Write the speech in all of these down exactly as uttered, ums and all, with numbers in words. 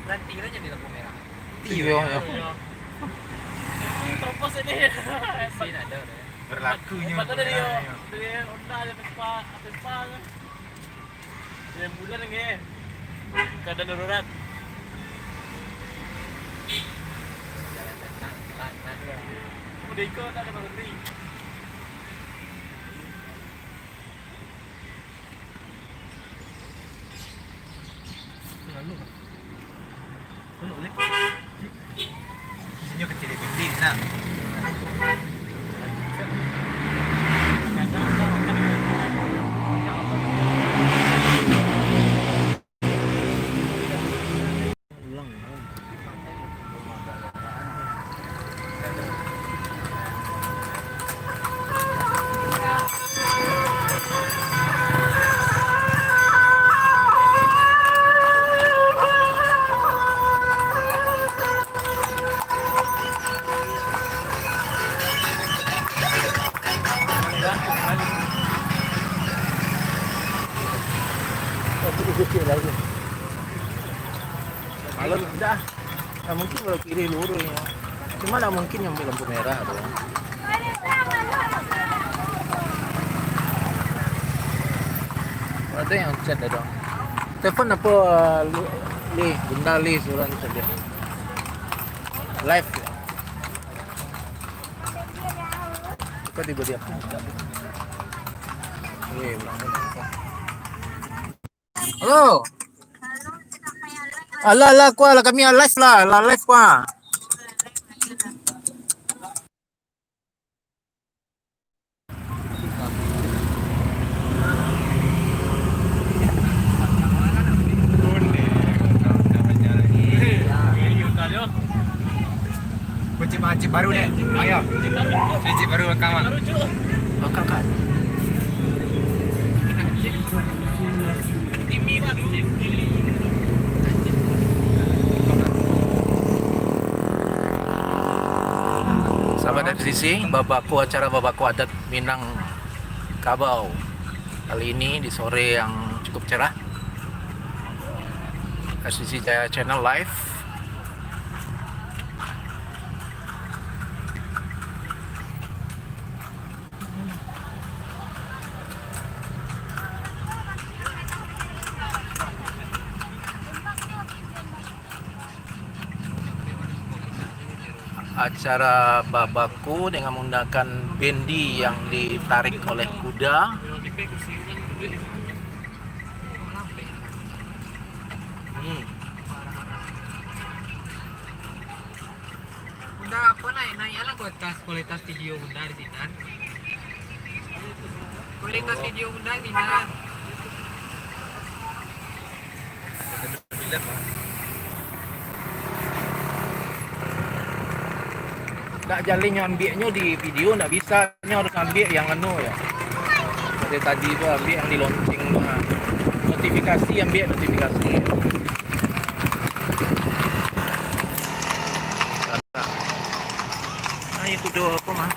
Nanti lah jadi lampu merah. Iyo, iyo. Terobos ini. Sini ada, ada. Berlakunyo. Hebat ada dia. Dari Honda ada Vespa, Vespa. Yang bulan ni. Keadaan darurat. Udah ikut, tak ada berhenti. Lalu, lalu, lalu. Sinyo kecil titik, nah. Malam dah. Nah, mungkin kalau kiri lurus, ya. Cuma ndak mungkin yang lampu merah tu. Ada yang chat dah dong. Telepon apa, Li? Li, Bunda Li, surang chat dia. Live. Kok tiba dia? Weh, ulang. Halo. Alah, alah, kuah lah, kami live lah, lah live kuah. Kunci, kunci baru dek. Ayo. Kunci baru belakang, Mak. Belakang, Kak. Sahabat F C C, babako, acara babako adat Minangkabau kali ini di sore yang cukup cerah. F C C Jaya Channel live. Acara babako dengan menggunakan bendi yang ditarik oleh kuda. Hmm. Bunda, apa naik-naik lah kualitas, kualitas video Bunda di sinan. Kualitas video Bunda di sinan. Ndak jaleh nyo ambiaknyo di video, ndak bisa. Nyo harus ambiak yang anu ya. Dari tadi tu ambiak yang di lonceng tu, nah. Notifikasi, ambiak notifikasi. Nah, itu doh apa, mah?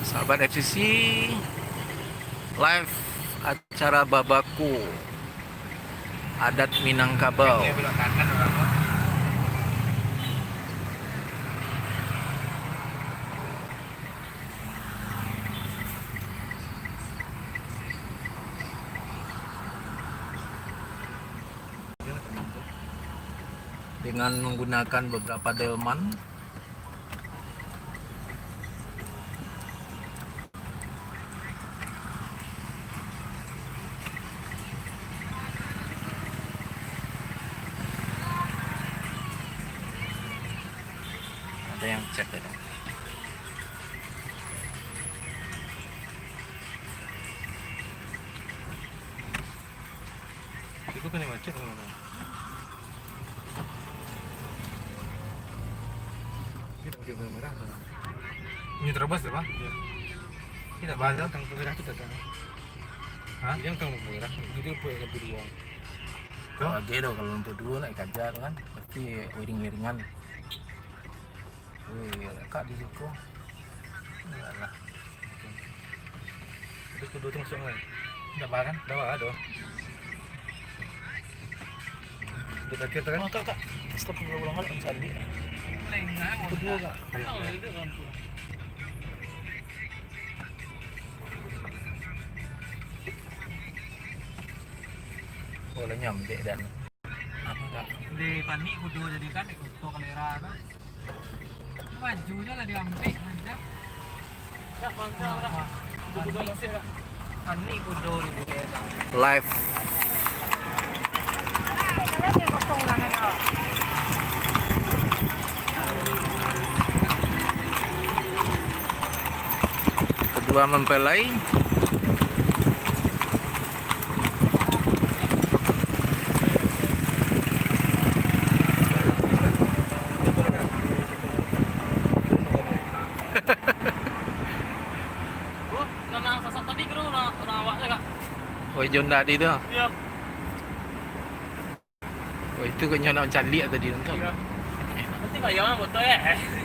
Sahabat F C C, live acara babako adat Minangkabau. Dengan menggunakan beberapa delman. Ada yang chat tadi. Itu kan yang macet, kan? Ini pakai warna merah, kan? Ini terobos tu, Bang? Iya. Tidak banyak. Yang merah tu datang. Hah? Yang merah. Itu pun yang kedua. Kalau lagi tu, kalau untuk dulu nak kaja tu kan, pasti iring-iringan. Wih, kak di situ. Alah. Terus kedua tu masuk kan? Dah barang, dah barang tu. Dia kaki tu kan? Oh, kak, kak. Stop dulu, ulang balik, masuk alik. Kedua, kak. Oh, lah nyampe dan. Apa, kak? Di panik kudo jadi kan, di kuto kalera tu. Bajunya lah diambil, mantap. Live. Kedua mempelai. Oh, nan, nan sasak tadi kira urang, urang awak tu, Kak? Oh, John tadi tu? Iyo. Oh, itu kok nyo nak mancaliak tadi tu. Iyo. Nanti bayar lah botol, eh.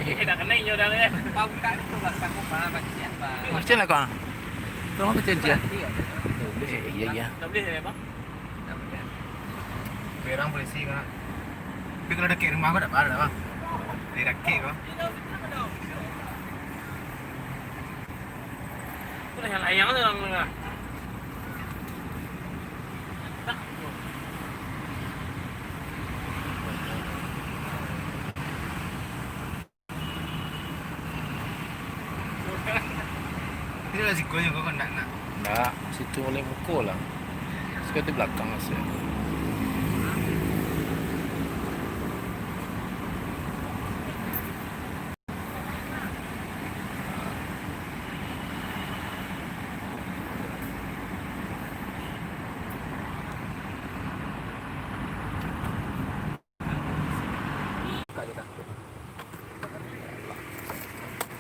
Eh, dah kena inyo dah, eh. Kau buka itu, Kak. Aku faham, Kak. Kasihan, Bang. Macam mana, Kak? Tolong kecil je. Iya. Eh, iya, iya. Tak boleh, ya, Bang? Berang polisi, Kak. Tapi kalau dekat rumah kau, tak apa lah, Bang. Dari dekat kau. Itu layang-layang tu dalam tengah. Itu lah sikonyo kau nak, nak. Ndak, situ oleh muko lah. Situ di belakang masih.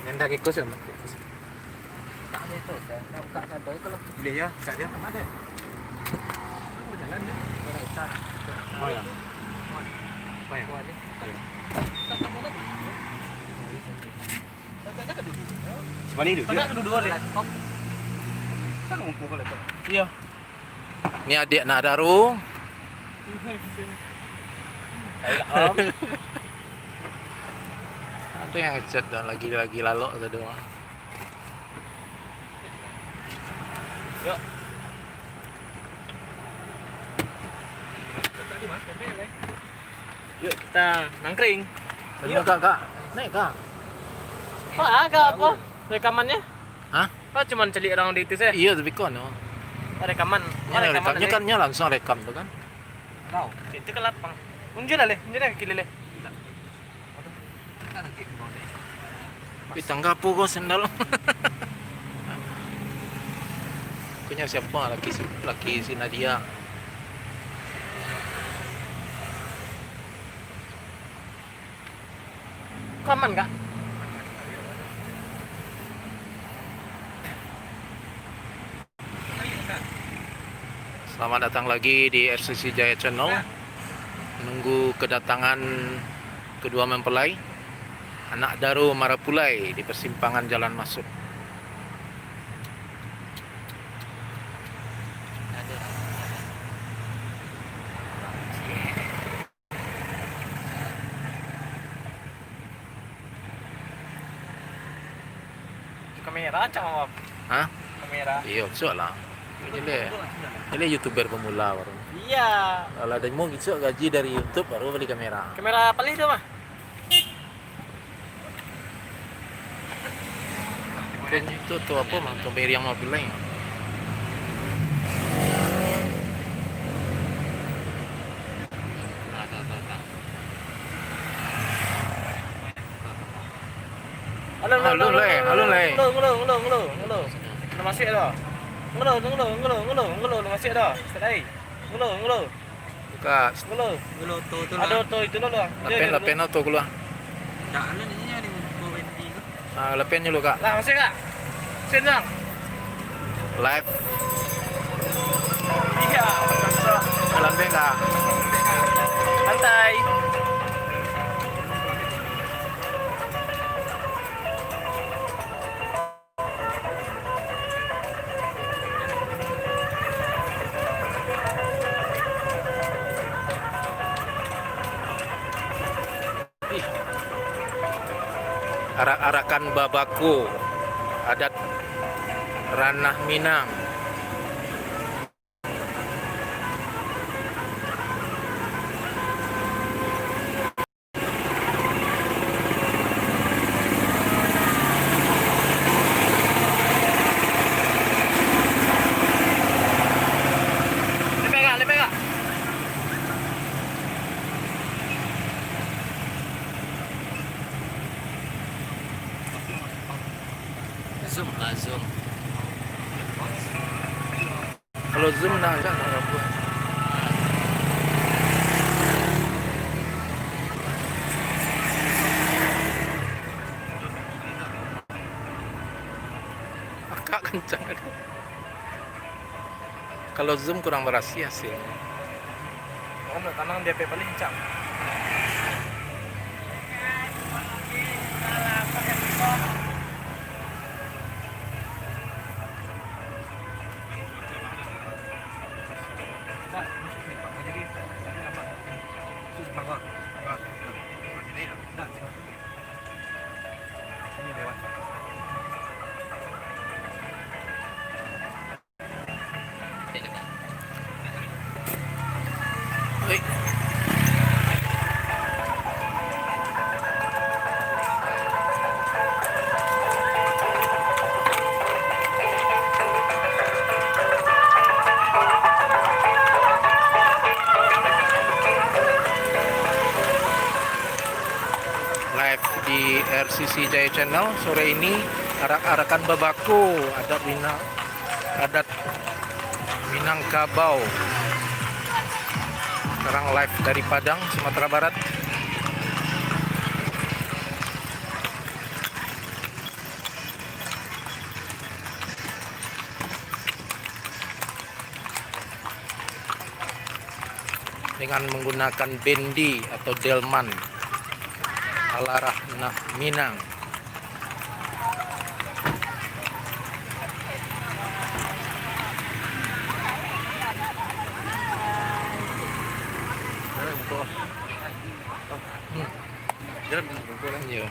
Yang dah kekos ya, Mak? Kekos. Boleh ya, Kak, dia. Mana ada? Jalan dia. Oh, ya. Oh, ya. Mana itu? Mana itu? Mana itu? Kan ngumpul kalau itu. Iya. Ni adiak nak daru. Ada yang ngecat dan lagi-lagi lalok tadi mah. Yuk. Yuk, kita nangkring. Yuk. Kak, Kak. Naik, Kak. Apa, Kak, apa? Rekamannya? Hah? Kau cuma caliak orang di itu saja? Iya, tapi kau no. Rekaman. Ini rekaman, rekamannya kan dia langsung rekam tu kan. Tahu. Itu ke lapang. Unjuk lah, leh. Unjuk lah kaki leh. Ih, tangga apa kau sandal? Punya siapa? Laki si, laki si Nadia. Aman, Kak? Selamat datang lagi di R C C Jaya Channel. Menunggu kedatangan kedua mempelai, anak daru marapulai di persimpangan jalan masuk. Kamera cam apa? Hah? Kamera. Iyo, cok lah. Jadi, jadi YouTuber pemula baru. Iya. Kalau ada mau gitu gaji dari YouTube baru beli kamera. Kamera paling itu mah. Itu tu apa mah? Tu meriang mah pilih. Halo, halo, halo, halo, halo, halo. Halo, halo, halo, halo, halo. Halo, masuk dah. Halo, halo, halo, halo, halo, halo, masuk dah. Start ai. Halo, halo. Buka. Halo. Halo, tu, tu lah. Ada tu, itu dulu lah. Lapen, lapen tu keluar. Tak, anu ni, ni, ni, ni, ni. Ah, lapen dulu, Kak. Lah, masuk, Kak. Senang. Live. Iya. Jalan deh, Kak. Arak-arakan babako, adat ranah Minang. Zoom lah, zoom. Kalau zoom dah agak lah rapuah. Agak kencang. Kalau zoom kurang barasiah hasilnyo. Anu, tanang di F P paling kencang. Live di R C C Jaya Channel sore ini, arak-arakan babako, adat Minang, adat Minangkabau. Sekarang live dari Padang, Sumatera Barat. Dengan menggunakan bendi atau delman ala ranah Minang. Jalan bungkuk. Hmm. Jalan bungkuk lah. Iya.